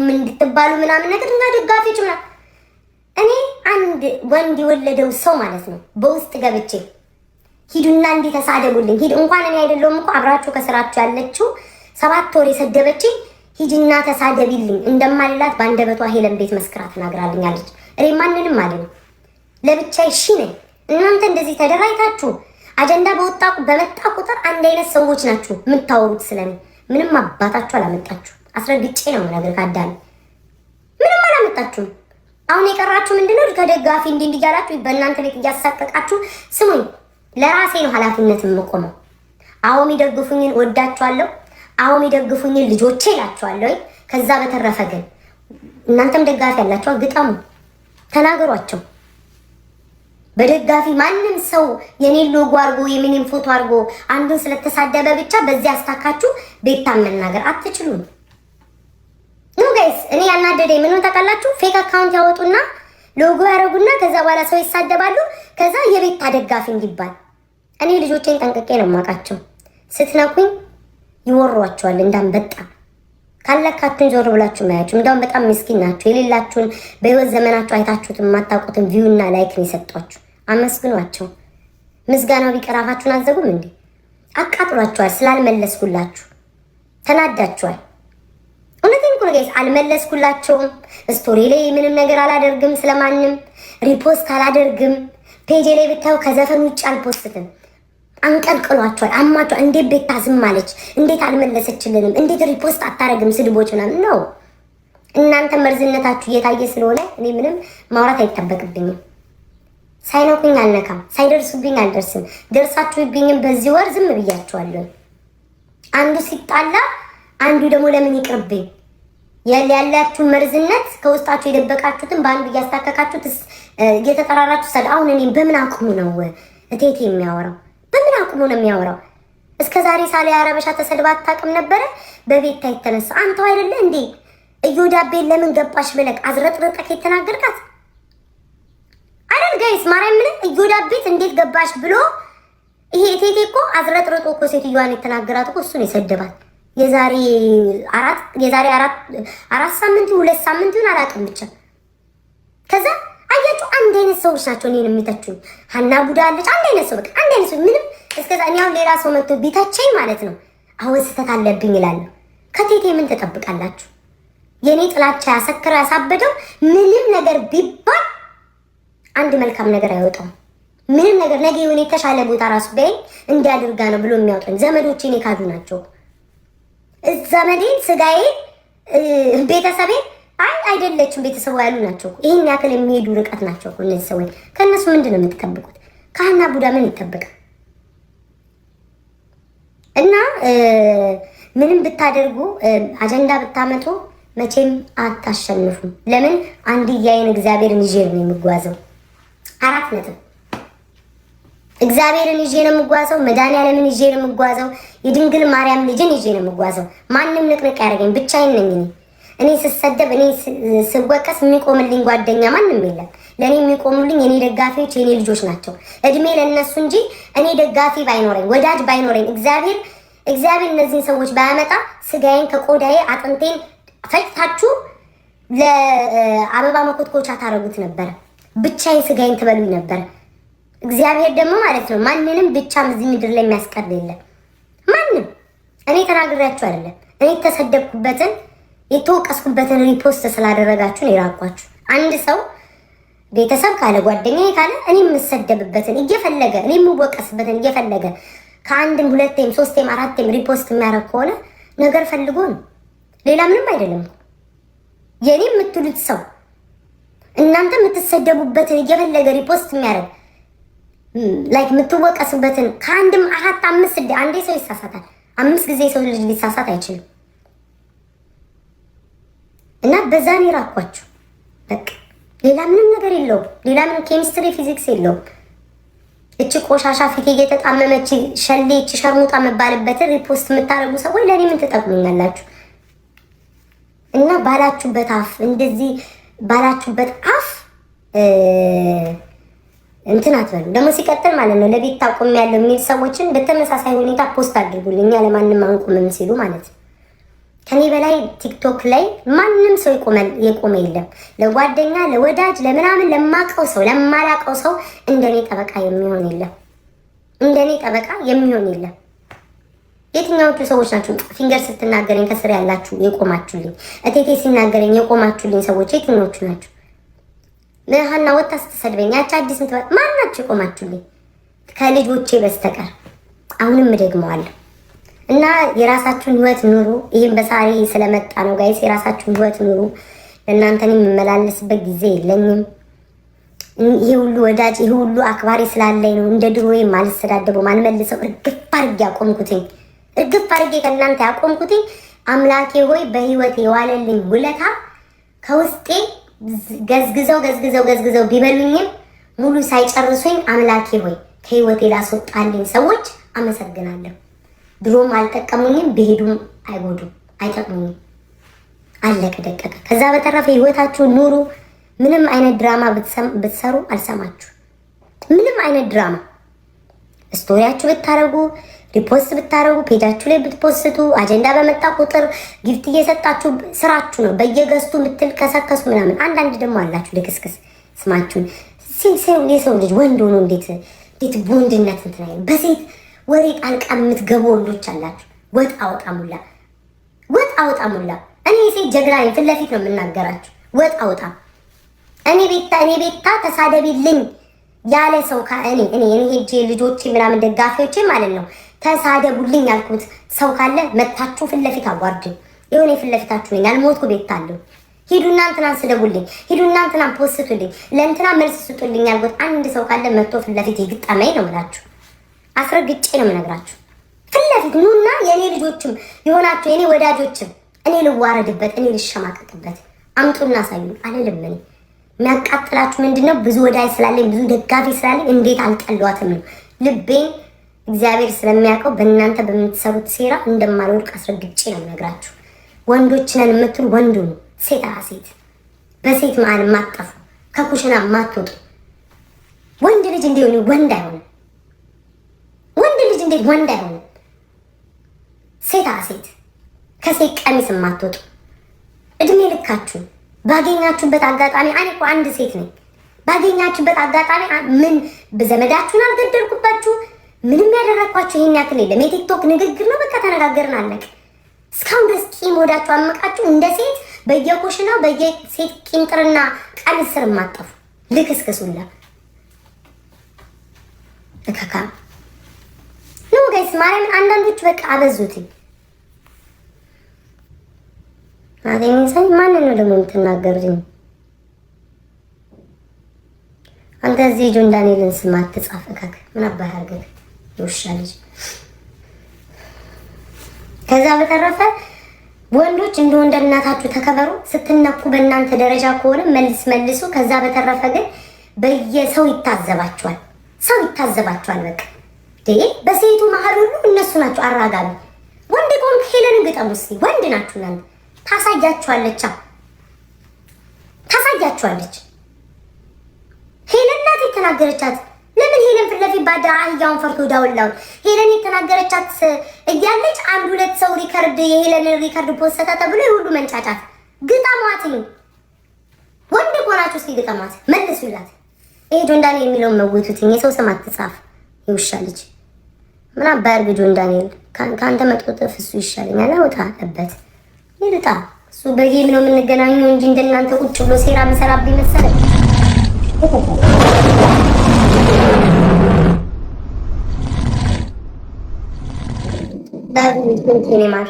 እንድትባሉ ምናምን ነገር እና ደጋፊዎች ምናምን፣ እኔ አንድ ወንድ የወለደው ሰው ማለት ነው በውስጥ ገብቼ ሂዱና እንዲህ ተሳደቡልኝ፣ ሂድ እንኳን እኔ አይደለሁም እኮ አብራችሁ ከስራችሁ ያለችው 7 ወር የሰደበችኝ ሂጂና ተሳደቢልኝ እንደማልላት በአንደበቷ ሄለን ቤት መስክራ ተናግራልኛለች። እኔ ማንንም አልልም፣ ለብቻ እሺ ነኝ። እናንተ እንደዚህ ተደራጅታችሁ አጀንዳ በወጣ በመጣ ቁጥር አንድ አይነት ሰዎች ናችሁ የምታወሩት ስለኔ። ምንም አባታችሁ አላመጣችሁ። አስረግጬ ነው የምነግርህ ካዳሚ፣ ምንም አላመጣችሁም። አሁን የቀራችሁ ምንድነው? ከደጋፊ እንዲህ እንዲህ እያላችሁ በእናንተ ቤት እያሳቀቃችሁ። ስሙኝ፣ ለራሴ ነው ኃላፊነት የምቆመው። አዎ የሚደግፉኝን ወዳችኋለሁ። አዎ የሚደግፉኝን ልጆቼ እላችኋለሁ። ከዛ በተረፈ ግን እናንተም ደጋፊ ያላችሁ ግጠሙ፣ ተናገሯቸው። በደጋፊ ማንም ሰው የኔን ሎጎ አድርጎ የኔን ፎቶ አድርጎ አንዱን ስለተሳደበ ብቻ በዚህ አስታካችሁ ቤታን መናገር አትችሉም። No guys፣ እኔ ያናደደኝ ምን ታውቃላችሁ? Fake account ያወጡና ሎጎ ያደረጉና ከዛ በኋላ ሰው ይሳደባሉ። ከዛ የቤታ ደጋፊ እንዲባል። እኔ ልጆቼን ጠንቅቄ ነው የማውቃቸው። ስትነኩኝ ይወሯቸዋል እንዳንበጣ። ካለካችሁን ዞር ብላችሁ ማያችሁ። እንደውም በጣም ምስኪን ናችሁ። የሌላችሁን በህይወት ዘመናችሁ አይታችሁት የማታውቁትን view እና like ነው የሰጧችሁ። አመስግኗቸው። ምስጋናው ቢቀር አፋችሁን አዘጉም እንዴ? አቃጥሏችኋል። ስላልመለስኩላችሁ ተናዳችኋል። እውነቴን እኮ ነው guys፣ አልመለስኩላቸውም። Story ላይ ምንም ነገር አላደርግም፣ ስለማንም repost አላደርግም። Page ላይ ብታዩ ከዘፈን ውጭ አል post ም። አንቀልቅሏቸዋል፣ አሟቸዋል። እንዴት ቤታ ዝም አለች? እንዴት አልመለሰችልንም? እንዴት repost አታረግም? ስድቦች ምናምን ነው። እናንተ መርዝነታችሁ እየታየ ስለሆነ እኔ ምንም ማውራት አይጠበቅብኝም። ሳይነኩኝ አልነካም፣ ሳይደርሱብኝ አልደርስም። ደርሳችሁብኝም በዚህ ወር ዝም ብያችኋለሁ። አንዱ ሲጣላ አንዱ ደግሞ ለምን ይቅርብኝ ያላችሁ መርዝነት ከውስጣችሁ የደበቃችሁትን በአንዱ እያስታከካችሁ እየተጠራራችሁ ሰድ። አሁን እኔም በምን አቅሙ ነው እቴቴ የሚያወራው? በምን አቅሙ ነው የሚያወራው? እስከ ዛሬ ሳለ ያረበሻ ተሰድባ አታውቅም ነበረ። በቤታ የተነሳ አንተው አይደለ እንዴ እዮዳቤን ለምን ገባሽ ብለህ አዝረጥርጠህ የተናገርካት አይደል? Guys፣ ማርያምን እዮዳቤት እንዴት ገባሽ ብሎ ይሄ እቴቴ እኮ አዝረጥርጦ እኮ ሴትዮዋን የተናገራት እኮ እሱን የሰደባት የዛሬ 4 ሳምንት 2 ሳምንት ይሁን አላውቅም ብቻ። ከዛ አያችሁ አንድ አይነት ሰዎች ናቸው እኔን የሚተቹኝ። ሀና ቡዳ አለች። አንድ አይነት ሰው፣ በቃ አንድ አይነት ሰው ምንም። እስከዛ እኔ አሁን ሌላ ሰው መጥቶ ቢተቸኝ ማለት ነው አሁን ስህተት አለብኝ እላለሁ። ከቴቴ ምን ትጠብቃላችሁ? የእኔ ጥላቻ ያሰክረው ያሳበደው ምንም ነገር ቢባል አንድ መልካም ነገር አይወጣውም። ምንም ነገር ነገ የሆነ የተሻለ ቦታ ራሱ ቢያይ እንዲያድርጋ ነው ብሎ የሚያወጣኝ ዘመዶቼ እኔ ካዱ ናቸው። ዘመዴን፣ ስጋዬ፣ ቤተሰቤ አይ አይደለችም ቤተሰቡ ያሉ ናቸው። ይህን ያክል የሚሄዱ ርቀት ናቸው እነዚህ ሰዎች። ከእነሱ ምንድን ነው የምትጠብቁት? ከሀና ቡዳ ምን ይጠበቃል? እና ምንም ብታደርጉ አጀንዳ ብታመጡ መቼም አታሸንፉም። ለምን? አንድያዬን እግዚአብሔርን ይዤ ነው የምጓዘው። አራት ነጥብ። እግዚአብሔርን ይዤ ነው የምጓዘው። መድኃኒዓለምን ይዤ ነው የምጓዘው። የድንግል ማርያም ልጅን ይዤ ነው የምጓዘው። ማንም ንቅንቅ ያደርገኝ፣ ብቻዬን ነኝ እኔ። እኔ ስሰደብ፣ እኔ ስወቀስ የሚቆምልኝ ጓደኛ ማንም የለም። ለእኔ የሚቆሙልኝ የኔ ደጋፊዎች የኔ ልጆች ናቸው። እድሜ ለእነሱ እንጂ እኔ ደጋፊ ባይኖረኝ፣ ወዳጅ ባይኖረኝ፣ እግዚአብሔር እነዚህን ሰዎች ባያመጣ ስጋዬን ከቆዳዬ አጥንቴን ፈጭታችሁ ለአበባ መኮትኮቻ ታደርጉት ነበረ። ብቻዬን ስጋዬን ትበሉኝ ነበረ። እግዚአብሔር ደግሞ ማለት ነው ማንንም ብቻም እዚህ ምድር ላይ የሚያስቀር የለም። ማንም እኔ ተናግሬያችሁ አይደለም። እኔ የተሰደብኩበትን የተወቀስኩበትን repost ስላደረጋችሁ ነው የራቋችሁ። አንድ ሰው ቤተሰብ ካለ ጓደኛዬ ካለ እኔ የምሰደብበትን እየፈለገ፣ እኔ የምወቀስበትን እየፈለገ ከአንድም ሁለቴም ሶስቴም አራቴም repost የሚያደርግ ከሆነ ነገር ፈልጎ ነው። ሌላ ምንም አይደለም። የእኔ የምትሉት ሰው እናንተ የምትሰደቡበትን እየፈለገ repost የሚያደርግ፣ like የምትወቀሱበትን ከአንድም አራት አምስት ስድ አንዴ ሰው ይሳሳታል። አምስት ጊዜ ሰው ልጅ ሊሳሳት አይችልም። እና በዛ ነው የራኳችሁ። በቃ ሌላ ምንም ነገር የለውም። ሌላ ምንም ኬሚስትሪ ፊዚክስ የለውም። እቺ ቆሻሻ ፊቴ እየተጣመመች ሸሌ እቺ ሸርሙጣ መባልበትን repost የምታደርጉ ሰዎች ለእኔ ምን ትጠቅሙኛላችሁ? እና ባላችሁበት አፍ እንደዚህ ባላችሁበት አፍ እንትን አትበሉ። ደግሞ ሲቀጥል ማለት ነው ለቤታ ቆም ያለው የሚል ሰዎችን በተመሳሳይ ሁኔታ post አድርጉልኝ። እኛ ለማንም አንቆምም ሲሉ ማለት ነው። ከኔ በላይ ቲክቶክ ላይ ማንም ሰው የቆመ የለም። ለጓደኛ፣ ለወዳጅ፣ ለምናምን ለማቀው ሰው ለማላቀው ሰው እንደኔ ጠበቃ የሚሆን የለም። እንደኔ ጠበቃ የሚሆን የለም። የትኛዎቹ ሰዎች ናቸው ፊንገር ስትናገረኝ ከስር ያላችሁ የቆማችሁልኝ? እቴቴ ሲናገረኝ የቆማችሁልኝ ሰዎች የትኛዎቹ ናቸው? ሀና ወታ ስትሰድበኝ ያቺ አዲስ ማን ናቸው የቆማችሁልኝ? ከልጆቼ በስተቀር አሁንም እደግመዋለሁ እና የራሳችሁን ህይወት ኑሩ። ይህም በሳሪ ስለመጣ ነው guys። የራሳችሁን ህይወት ኑሩ። ለእናንተን የምመላለስበት ጊዜ የለኝም። ይህ ሁሉ ወዳጅ ይህ ሁሉ አክባሪ ስላለኝ ነው እንደ ድሮ አልሰዳደበውም፣ አልመልሰው። እርግፍ አድርጌ ያቆምኩትኝ እርግፍ አድርጌ ከእናንተ ያቆምኩትኝ አምላኬ ሆይ በህይወት የዋለልኝ ውለታ ከውስጤ ገዝግዘው ገዝግዘው ገዝግዘው ቢበሉኝም ሙሉ ሳይጨርሱኝ አምላኬ ሆይ ከህይወቴ ላስወጣልኝ ሰዎች አመሰግናለሁ። ድሮም አልጠቀሙኝም፣ ብሄዱም አይጎዱም፣ አይጠቅሙኝም። አለቀ ደቀቀ። ከዛ በተረፈ ህይወታችሁ ኑሩ። ምንም አይነት ድራማ ብትሰሩ አልሰማችሁ። ምንም አይነት ድራማ story ያችሁ ብታረጉ፣ repost ብታረጉ፣ page ኣችሁ ላይ ብት post ቱ፣ አጀንዳ በመጣ ቁጥር gift እየሰጣችሁ ስራችሁ ነው። በየ guest ኡ የምትልከሰከሱ ምናምን። አንዳንድ ደግሞ አላችሁ ልክስክስ ስማችሁን። የሰው ልጅ ወንድ ሆኖ እንዴት እንዴት በወንድነት እንትን አይልም። በሴት ወሬ ጣልቃ የምትገቡ ወንዶች አላችሁ። ወጣ ወጣ ሙላ፣ ወጣ ወጣ ሙላ። እኔ የሴት ጀግና ነኝ፣ ፊት ለፊት ነው የምናገራችሁ። ወጣ ወጣ እኔ ቤታ እኔ ቤታ ተሳደቢልኝ ያለ ሰው እኔ እኔ እኔ ሄጄ ልጆቼ ምናምን ደጋፊዎቼ ማለት ነው ተሳደቡልኝ ያልኩት ሰው ካለ መታችሁ ፊት ለፊት አዋርድኝ። የሆነ ፊት ለፊታችሁ ነኝ፣ ያልሞትኩ ቤታ አለሁ። ሂዱና እንትናን ስደቡልኝ፣ ሂዱና እንትናን post ቱልኝ፣ ለእንትና መልስ ስጡልኝ ያልኩት አንድ ሰው ካለ መጥቶ ፊት ለፊት ይግጠመኝ ነው የምላችሁ። አስረግጬ ነው የምነግራችሁ። ፊት ለፊት ኑና የእኔ ልጆችም የሆናችሁ የእኔ ወዳጆችም እኔ ልዋረድበት፣ እኔ ልሸማቀቅበት አምጡና አሳዩኝ። አልልም እኔ የሚያቃጥላችሁ ምንድን ነው? ብዙ ወዳጅ ስላለኝ ብዙ ደጋፊ ስላለኝ እንዴት አልጠሏትም ነው። ልቤን እግዚአብሔር ስለሚያውቀው በእናንተ በምትሰሩት ሴራ እንደማልወድቅ አስረግጬ ነው የምነግራችሁ። ወንዶች ነን የምትሉ ወንዱ ነው፣ ሴት ሴት በሴት መሀል የማትጠፉ ከኩሽና የማትወጡ ወንድ ልጅ እንዲሆን ወንድ አይሆንም። ወንድ ልጅ እንዴት ወንድ አይሆንም? ሴታ ሴት ከሴት ቀሚስ የማትወጡ እድሜ ልካችሁ ባገኛችሁበት አጋጣሚ እኔ እኮ አንድ ሴት ነኝ። ባገኛችሁበት አጋጣሚ ምን ዘመዳችሁን አልገደልኩባችሁ፣ ምንም ያደረግኳችሁ ይሄን ያክል የለም። የቲክቶክ ንግግር ነው፣ በቃ ተነጋገርን፣ አለቅ። እስካሁን ድረስ ቂም ወዳችሁ አመቃችሁ እንደ ሴት በየኩሽናው በየሴት ቂንጥርና ቀሚስ ስር የማጠፉ ልክስክሱላ እከካ ነው guys። ማርያምን አንዳንዶቹ በቃ አበዙትኝ። አገኘኝ ማንን ነው ደግሞ የምትናገሩት? አንተ እዚህ ጆን ዳንኤልን ስም አትጻፍ። እከክ ምን አባህ አድርገህ የውሻ ልጅ። ከዛ በተረፈ ወንዶች እንደ ወንድ እናታችሁ ተከበሩ። ስትነኩ በእናንተ ደረጃ ከሆነ መልስ መልሱ። ከዛ በተረፈ ግን በየሰው ይታዘባችኋል፣ ሰው ይታዘባችኋል። በቃ በሴቱ መሀል ሁሉ እነሱ ናቸው አራጋቢ። ወንድ ከሆንክ ሄለን ግጠሙ እስኪ። ወንድ ናችሁ እናንተ። ታሳያችኋለች፣ ታሳያችኋለች። ሄለን ናት የተናገረቻት። ለምን ሄለን ፊት ለፊት ባዳ አህያውን ፈርቶ ዳውላውን ሄለን የተናገረቻት እያለች አንድ ሁለት ሰው record የሄለንን record post ተ ተብሎ የሁሉ መንጫጫት። ግጠሟትኝ፣ ወንድ ከሆናችሁ እስኪ ግጠሟት፣ መልሱላት። ይሄ ጆን ዳንኤል የሚለውን መውቱትኝ። የሰው ስም አትጻፍ፣ የውሻ ልጅ ምን አባያርግ ጆን ዳንኤል ከአንተ መጦጥፍ እሱ ይሻለኛል። አውጣበት ይልጣ እሱ በ game ነው የምንገናኘው እንጂ እንደናንተ ቁጭ ብሎ ሴራ መሰራብኝ መሰለኝ። ማር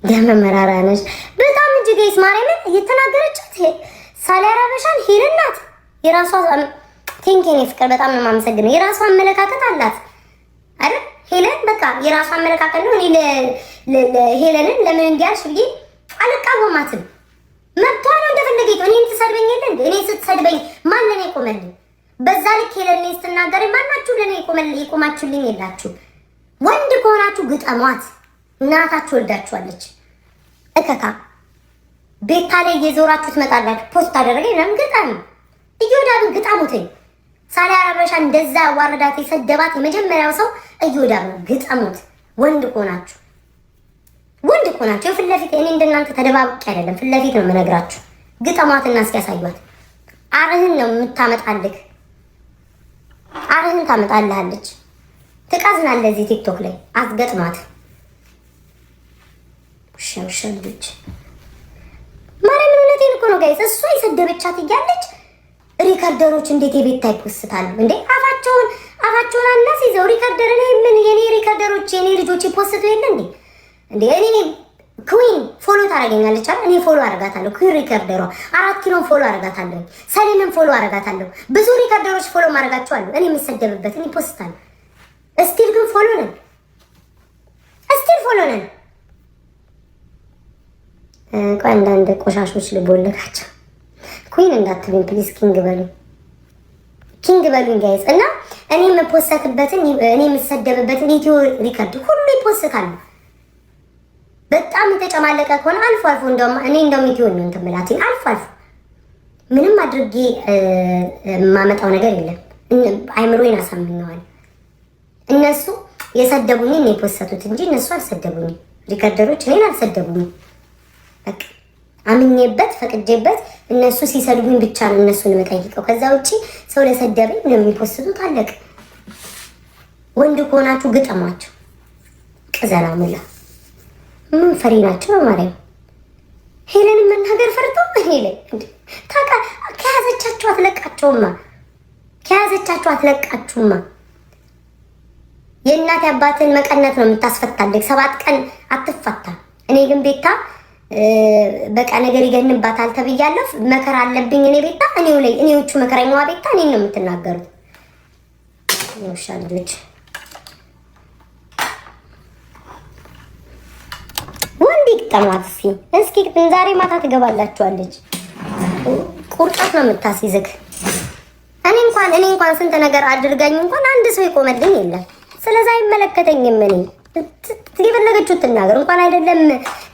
ደመ መራራ ነች በጣም እንጂ guys ማርያምን እየተናገረቻት ሳሊያ ረበሻን ሄለን ናት። የራሷ thank you የኔ ፍቅር በጣም ነው የማመሰግነው። የራሷ አመለካከት አላት አይደል? ሄለን በቃ የራሷ አመለካከት ነው። እኔ ሄለንን ለምን እንዲያልሽ ብዬ አልቃወማትም። መብቷ ነው እንደፈለገ እኔን ትሰድበኝ የለ እንዴ? እኔ ስትሰድበኝ ማን ለእኔ ቆመልኝ? በዛ ልክ ሄለን እኔን ስትናገር ማናችሁ ለእኔ የቆማችሁልኝ የላችሁ። ወንድ ከሆናችሁ ግጠሟት። እናታችሁ ወልዳችኋለች። እከካ ቤታ ላይ እየዞራችሁ ትመጣላችሁ። post አደረገኝ ምናምን ግጠም እዮዳብን ግጠሙትኝ። ሳሊያ ረበሻ እንደዛ ዋረዳት የሰደባት የመጀመሪያው ሰው እዮዳብ ነው። ግጠሙት። ወንድ ከሆናችሁ፣ ወንድ ከሆናችሁ ፊት ለፊት፣ እኔ እንደናንተ ተደባብቄ አይደለም፣ ፊት ለፊት ነው የምነግራችሁ። ግጠሟትና እስኪ ያሳዩት። አርህን ነው የምታመጣልህ፣ አርህን ታመጣልሃለች። ትቀዝናለህ። እዚህ ቲክቶክ ላይ አትገጥማት። ውሻ ውሻ ልጆች፣ ማርያምን እውነቴን እኮ ነው guys። እሷ የሰደበቻት እያለች recorder ኦች እንዴት የቤታ ይ post ታሉ እንዴ? አፋቸውን አናስይዘው recorder። እኔ ምን የኔ recorder ኦች የኔ ልጆች ይ post ቱ የለ እንዴ? እንዴ እኔ Queen follow ታደርገኛለች አይደል? እኔ follow አደርጋታለሁ። Queen recorder ሯ 4 ኪሎን follow አደርጋታለሁ። ሰሌንን follow አደርጋታለሁ። ብዙ recorder ኦች follow ማድረጋቸው አሉ። እኔ የምሰደብበትን ይ post ታሉ። Still ግን follow ነን፣ still follow ነን። ቆይ አንዳንድ ቆሻሾች ልቦልካቸው። Queen እንዳትሉኝ please፣ king በሉኝ፣ king በሉኝ guys። እና እኔ የም post በትን፣ እኔ የምሰደብበትን ኢትዮ record ሁሉ ይ post ታሉ። በጣም የተጨማለቀ ከሆነ አልፎ አልፎ እንደውም እኔ እንደውም ኢትዮ ነው እንትን የምላትኝ አልፎ አልፎ። ምንም አድርጌ የማመጣው ነገር የለም። አይምሮዬን አሳምኘዋል። እነሱ የሰደቡኝ ነው የ post ቱት እንጂ እነሱ አልሰደቡኝም። Recorder ኦች እኔን አልሰደቡኝም። በቃ አምኜበት ፈቅጄበት እነሱ ሲሰድቡኝ ብቻ ነው እነሱን የምጠይቀው። ከዛ ውጭ ሰው ለሰደበኝ ነው የሚ post ቱት። አለቅ። ወንድ ከሆናችሁ ግጠሟቸው። ቅዘና ሙላ ምን ፈሪ ናቸው? በማርያም ሄለንን መናገር ፈርቶ እኔ ላይ ታውቃ። ከያዘቻችሁ አትለቃቸውማ። ከያዘቻችሁ አትለቃችሁማ። የእናት አባትን መቀነት ነው የምታስፈታልህ። 7 ቀን አትፈታ። እኔ ግን ቤታ በቃ ነገር ይገንባታል ተብያለሁ። መከራ አለብኝ እኔ ቤታ፣ እኔው ላይ እኔዎቹ መከረኛዋ ቤታ እኔን ነው የምትናገሩት። የውሻ ልጆች፣ ወንድ ይግጠማት እስኪ፣ እስኪ ዛሬ ማታ ትገባላችኋለች። ቁርጠት ነው የምታስይዝክ። እኔ እንኳን ስንት ነገር አድርጋኝ እንኳን አንድ ሰው ይቆመልኝ የለም። ስለዛ አይመለከተኝም። እኔ የፈለገችው ትናገር። እንኳን አይደለም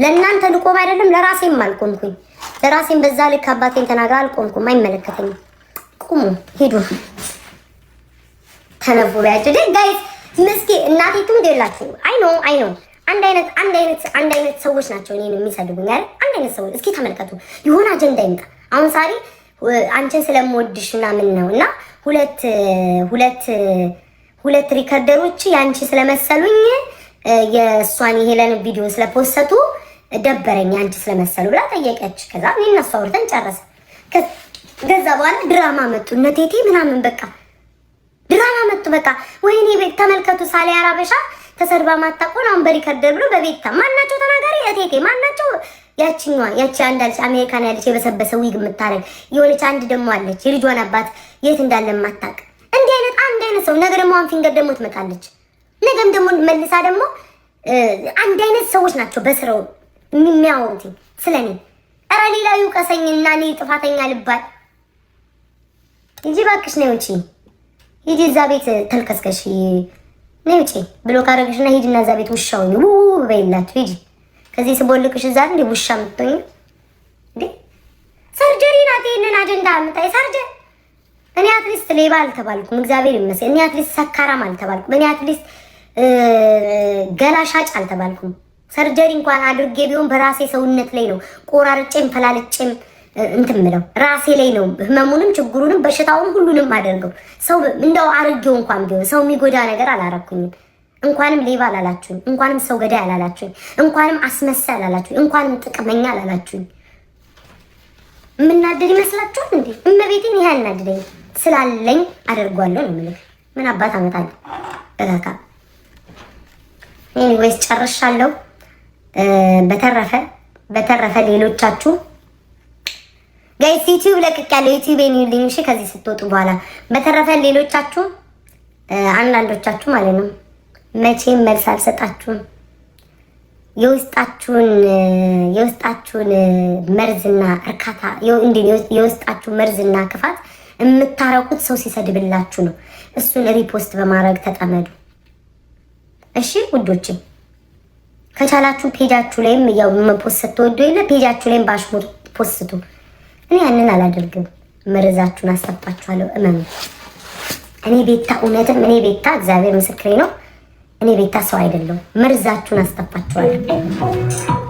ለእናንተ ልቆም አይደለም ለራሴም አልቆምኩኝ። ለራሴም በዛ ልክ አባቴን ተናግራ አልቆምኩም። አይመለከተኝም። ቁሙ፣ ሂዱ፣ ተነፉ በያቸው guys። ምስኪ እናቴ ትሙት የላችሁ። I know, I know፣ አንድ አይነት ሰዎች ናቸው እኔን የሚሰድቡኝ አይደል? አንድ አይነት ሰዎች። እስኪ ተመልከቱ፣ የሆነ አጀንዳ ይምጣ። አሁን ሳሪ አንቺን ስለምወድሽ ምናምን ነው እና ሁለት recorder ኦች ያንቺ ስለመሰሉኝ የእሷን የሄለን ቪዲዮ ስለ post ቱ ደበረኝ አንቺ ስለመሰሉ ብላ ጠየቀች። ከዛ እኔ እነሱ አውርተን ጨረሰ። ከዛ በኋላ ድራማ መጡ እነ ቴቴ ምናምን፣ በቃ ድራማ መጡ። በቃ ወይኔ ቤት ተመልከቱ፣ ሳሊያ አራበሻ ተሰድባ ማታቆን አሁን በ recorder ብሎ በቤታ ማናቸው ተናጋሪ እቴቴ ማናቸው? ያችኛዋ ያቺ አንድ አለች አሜሪካን ያለች የበሰበሰ ዊግ የምታረግ የሆነች፣ አንድ ደግሞ አለች የልጇን አባት የት እንዳለ የማታውቅ። እንዲህ አይነት አንድ አይነት ሰው። ነገ ደግሞ one finger ደግሞ ትመጣለች። ነገም ደግሞ መልሳ ደግሞ አንድ አይነት ሰዎች ናቸው በስራው የሚያወሩት ስለኔ። ኧረ ሌላ ይውቀሰኝና እኔ ጥፋተኛ ልባል እንጂ እባክሽ ነይ ውጪ፣ ሂጂ እዛ ቤት ተልከስከሽ፣ ነይ ውጪ ብሎ ካረግሽና ሂጂና እዛ ቤት ውሻ ሁኚ፣ ውው በይላችሁ ሂጂ። ከዚህ ስቦልቅሽ እዛ እንደ ውሻ የምትሆኝ እንዴ? Surgery ናት። ይሄንን አጀንዳ አምጣ surgery። እኔ at least ሌባ አልተባልኩም፣ እግዚአብሔር ይመስገን። እኔ at least ሰካራም አልተባልኩም። እኔ at least ገላ ሻጭ አልተባልኩም። Surgery እንኳን አድርጌ ቢሆን በራሴ ሰውነት ላይ ነው ቆራርጬም ፈላልጬም እንትን ምለው፣ ራሴ ላይ ነው ህመሙንም ችግሩንም በሽታውን ሁሉንም አደርገው። ሰው እንደው አርጌው እንኳን ቢሆን ሰው የሚጎዳ ነገር አላረኩኝም። እንኳንም ሌባ አላላችሁኝ፣ እንኳንም ሰው ገዳይ አላላችሁኝ፣ እንኳንም አስመሳይ አላላችሁኝ፣ እንኳንም ጥቅመኛ አላላችሁኝ። የምናደድ ይመስላችኋል እንዴ? እመቤቴን ይሄ አናድደኝ ስላለኝ አደርጓለሁ ነው የምልህ። ምን አባት አመጣለሁ እካካ። Anyways ጨርሻለሁ። በተረፈ ሌሎቻችሁ guys ዩቲዩብ ለቅቄያለሁ። ዩቲዩብ እዩልኝ እሺ፣ ከዚህ ስትወጡ በኋላ። በተረፈ ሌሎቻችሁ አንዳንዶቻችሁ ማለት ነው መቼም መልስ አልሰጣችሁም። የውስጣችሁን መርዝና እርካታ፣ የውስጣችሁ መርዝና ክፋት የምታረቁት ሰው ሲሰድብላችሁ ነው። እሱን repost በማድረግ ተጠመዱ። እሺ ውዶቼ፣ ከቻላችሁ page ኣችሁ ላይም ያው መ post ስትወዱ የለ page ኣችሁ ላይም ባሽሙር post ቱ። እኔ ያንን አላደርግም። መርዛችሁን አሰጣችኋለሁ። እመኑ። እኔ ቤታ እውነትም እኔ ቤታ እግዚአብሔር ምስክሬ ነው። እኔ ቤታ ሰው አይደለሁም። መርዛችሁን አስተፋችኋለሁ።